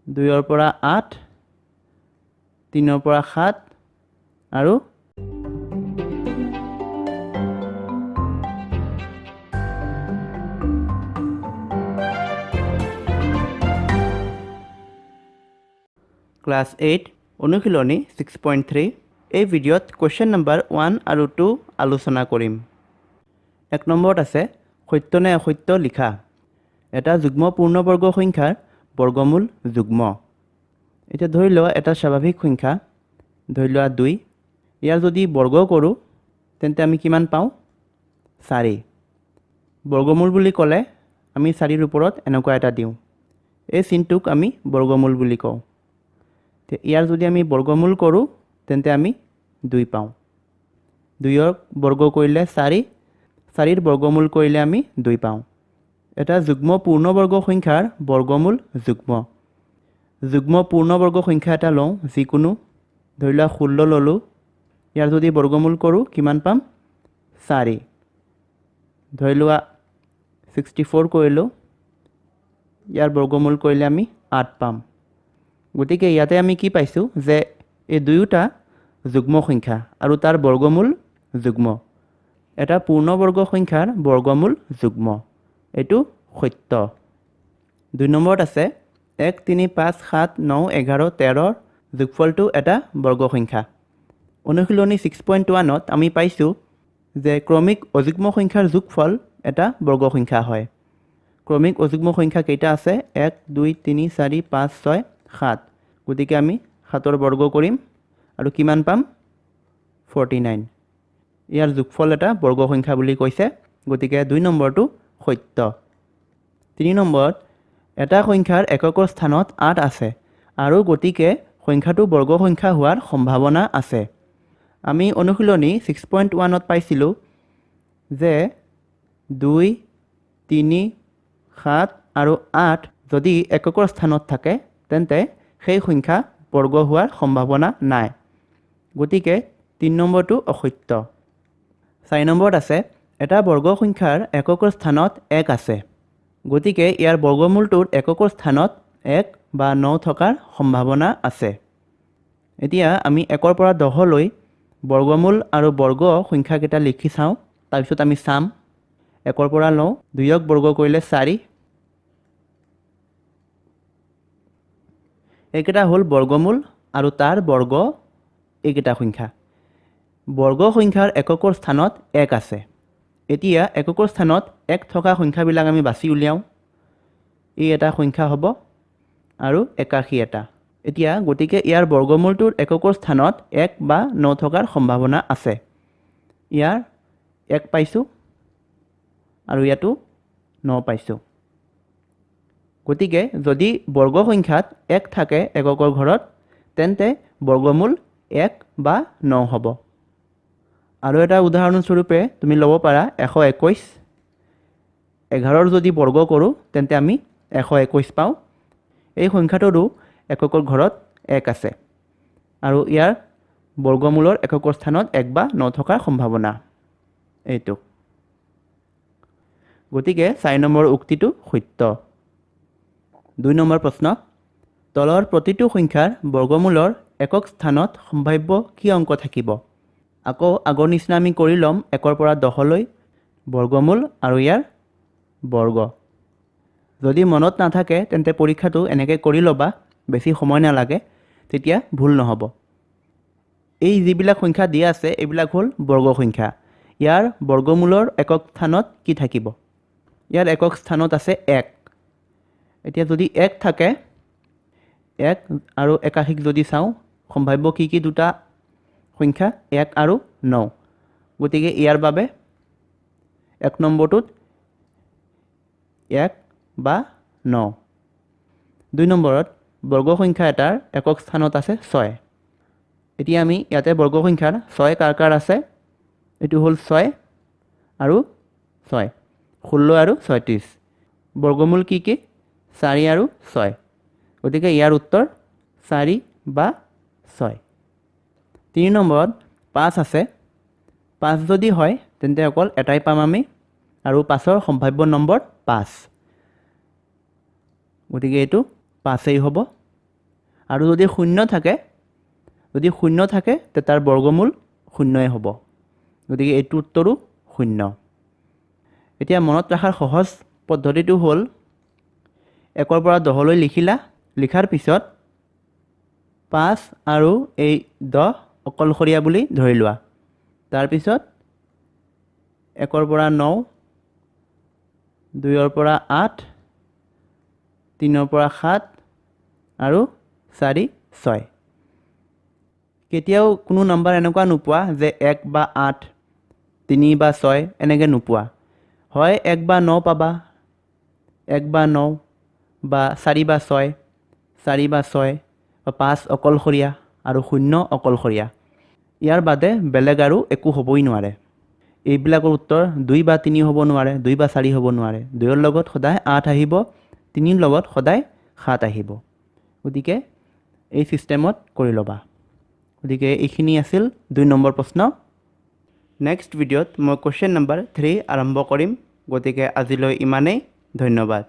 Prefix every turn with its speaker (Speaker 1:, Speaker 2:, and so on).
Speaker 1: 2ৰ পৰা 8, 3ৰ পৰা 7 আৰু ক্লাছ 8 অনুশীলনী 6.3। এই ভিডিঅ'ত কুৱেশ্যন নম্বৰ 1 আৰু 2 আলোচনা কৰিম। 1 নম্বৰত আছে সত্য নে অসত্য লিখা। এটা যুগ্ম পূৰ্ণবৰ্গ সংখ্যাৰ বৰ্গমূল যুগ্ম। এতিয়া ধৰি লোৱা এটা স্বাভাৱিক সংখ্যা, ধৰি লোৱা 2, ইয়াৰ যদি বৰ্গ কৰোঁ তেন্তে আমি কিমান পাওঁ? 4। বৰ্গমূল বুলি ক'লে আমি 4ৰ ওপৰত এনেকুৱা এটা দিওঁ, এই চিনটোক আমি বৰ্গমূল বুলি কওঁ। ইয়াৰ যদি আমি বৰ্গমূল কৰোঁ তেন্তে আমি 2 পাওঁ। 2ৰ বৰ্গ কৰিলে 4, 4ৰ বৰ্গমূল কৰিলে আমি 2 পাওঁ। এটা যুগ্ম পূৰ্ণবৰ্গ সংখ্যাৰ বৰ্গমূল যুগ্ম। যুগ্ম পূৰ্ণবৰ্গ সংখ্যা এটা লওঁ, যিকোনো, ধৰি লোৱা 16 ল'লোঁ, ইয়াৰ যদি বৰ্গমূল কৰোঁ কিমান পাম? 4। ধৰি লোৱা 64 কৰিলোঁ, ইয়াৰ বৰ্গমূল কৰিলে আমি 8 পাম। গতিকে ইয়াতে আমি কি পাইছোঁ যে এই দুয়োটা যুগ্ম সংখ্যা আৰু তাৰ বৰ্গমূল যুগ্ম। এটা পূৰ্ণবৰ্গ সংখ্যাৰ বৰ্গমূল যুগ্ম, এইটো সত্য। 2 নম্বৰত আছে 1 3 5 7 9 11 13 যোগফলটো এটা বৰ্গ সংখ্যা। অনুশীলনী 6.1ত আমি পাইছোঁ যে ক্ৰমিক অযুগ্ম সংখ্যাৰ যোগফল এটা বৰ্গ সংখ্যা হয়। ক্ৰমিক অযুগ্ম সংখ্যা কেইটা আছে? 1 2 3 4 5 6 7। গতিকে আমি 7ৰ বৰ্গ কৰিম আৰু কিমান পাম? 49। ইয়াৰ যোগফল এটা বৰ্গ সংখ্যা বুলি কৈছে, গতিকে 2 নম্বৰটো সত্য। 3 নম্বৰত এটা সংখ্যাৰ এককৰ স্থানত 8 আছে আৰু গতিকে সংখ্যাটো বৰ্গ সংখ্যা হোৱাৰ সম্ভাৱনা আছে। আমি অনুশীলনী 6.1ত পাইছিলোঁ যে 2 3 7 আৰু 8 যদি এককৰ স্থানত থাকে তেন্তে সেই সংখ্যা বৰ্গ হোৱাৰ সম্ভাৱনা নাই, গতিকে 3 নম্বৰটো অসত্য। 4 নম্বৰত আছে এটা বৰ্গ সংখ্যাৰ এককৰ স্থানত 1 আছে, গতিকে ইয়াৰ বৰ্গমূলটোৰ এককৰ স্থানত 1 বা 9 থকাৰ সম্ভাৱনা আছে। এতিয়া আমি 1ৰ পৰা 10লৈ বৰ্গমূল আৰু বৰ্গ সংখ্যাকেইটা লিখি চাওঁ, তাৰপিছত আমি চাম। 1ৰ পৰা লওঁ, 2ক বৰ্গ কৰিলে 4, এইকেইটা হ'ল বৰ্গমূল আৰু তাৰ বৰ্গ এইকেইটা সংখ্যা। বৰ্গ সংখ্যাৰ এককৰ স্থানত 1 আছে। এতিয়া এককৰ স্থানত 1 থকা সংখ্যাবিলাক আমি বাছি উলিয়াওঁ। এই এটা সংখ্যা হ'ব আৰু 81 এটা। এতিয়া গতিকে ইয়াৰ বৰ্গমূলটোৰ এককৰ স্থানত 1 বা 9 থকাৰ সম্ভাৱনা আছে। ইয়াৰ 1 পাইছোঁ আৰু ইয়াতো 9 পাইছোঁ। গতিকে যদি বৰ্গ সংখ্যাত 1 থাকে এককৰ ঘৰত তেন্তে বৰ্গমূল 1 বা 9 হ'ব। আৰু এটা উদাহৰণস্বৰূপে তুমি ল'ব পাৰা 121, 11ৰ যদি বৰ্গ কৰোঁ তেন্তে আমি 121 পাওঁ। এই সংখ্যাটোৰো এককৰ ঘৰত 1 আছে আৰু ইয়াৰ বৰ্গমূলৰ এককৰ স্থানত 1 বা 9 থকাৰ সম্ভাৱনা এইটো। গতিকে 4 নম্বৰ উক্তিটো সত্য। 2 নম্বৰ প্ৰশ্ন, তলৰ প্ৰতিটো সংখ্যাৰ বৰ্গমূলৰ একক স্থানত সম্ভাৱ্য কি অংক থাকিব? আকৌ আগৰ নিচিনা আমি কৰি ল'ম 1ৰ পৰা 10লৈ বৰ্গমূল আৰু ইয়াৰ বৰ্গ। যদি মনত নাথাকে তেন্তে পৰীক্ষাটো এনেকৈ কৰি ল'বা, বেছি সময় নালাগে, তেতিয়া ভুল নহ'ব। এই যিবিলাক সংখ্যা দিয়া আছে এইবিলাক হ'ল বৰ্গ সংখ্যা। ইয়াৰ বৰ্গমূলৰ একক স্থানত কি থাকিব? ইয়াৰ একক স্থানত আছে 1। এতিয়া যদি 1 থাকে, 1 আৰু 81 যদি চাওঁ সম্ভাৱ্য কি কি দুটা সংখ্যা? 1 আৰু 9। গতিকে ইয়াৰ বাবে 1 নম্বৰটোত 1 বা 9। 2 নম্বৰত বৰ্গ সংখ্যা এটাৰ একক স্থানত আছে 6। এতিয়া আমি ইয়াতে বৰ্গ সংখ্যাৰ 6 কাৰ কাৰ আছে? এইটো হ'ল 6 আৰু 6, 16 আৰু 36। বৰ্গমূল কি কি? 4 আৰু 6। গতিকে ইয়াৰ উত্তৰ 4 বা 6। 3 নম্বৰত 5 আছে। 5 যদি হয় তেন্তে অকল এটাই পাম আমি আৰু 5ৰ সম্ভাৱ্য নম্বৰ 5, গতিকে এইটো 5 হ'ব। আৰু যদি শূন্য থাকে, যদি শূন্য থাকে তে তাৰ বৰ্গমূল শূন্যই হ'ব। গতিকে এইটো উত্তৰো শূন্য। এতিয়া মনত ৰখাৰ সহজ পদ্ধতিটো হ'ল 1ৰ পৰা 10লৈ লিখিলা, লিখাৰ পিছত 5 আৰু এই 10 অকলশৰীয়া বুলি ধৰি লোৱা। তাৰপিছত 1ৰ পৰা 9, 2ৰ পৰা 8, 3ৰ পৰা 7 আৰু 4, 6। কেতিয়াও কোনো নম্বৰ এনেকুৱা নোপোৱা যে 1 বা 8, 3 বা 6 এনেকৈ নোপোৱা। হয় 1 বা 9 পাবা, 1 বা 9 বা 4 বা 6, 4 বা 6 বা 5 অকলশৰীয়া আৰু শূন্য অকলশৰীয়া। ইয়াৰ বাদে বেলেগ আৰু একো হ'বই নোৱাৰে। এইবিলাকৰ উত্তৰ 2 বা 3 হ'ব নোৱাৰে, 2 বা 4 হ'ব নোৱাৰে। 2ৰ লগত সদায় 8 আহিব, 3ৰ লগত সদায় 7 আহিব। গতিকে এই ছিষ্টেমত কৰি ল'বা। গতিকে এইখিনি আছিল 2 নম্বৰ প্ৰশ্ন। নেক্সট ভিডিঅ'ত মই কুৱেশ্যন নম্বৰ 3 আৰম্ভ কৰিম। গতিকে আজিলৈ ইমানেই, ধন্যবাদ।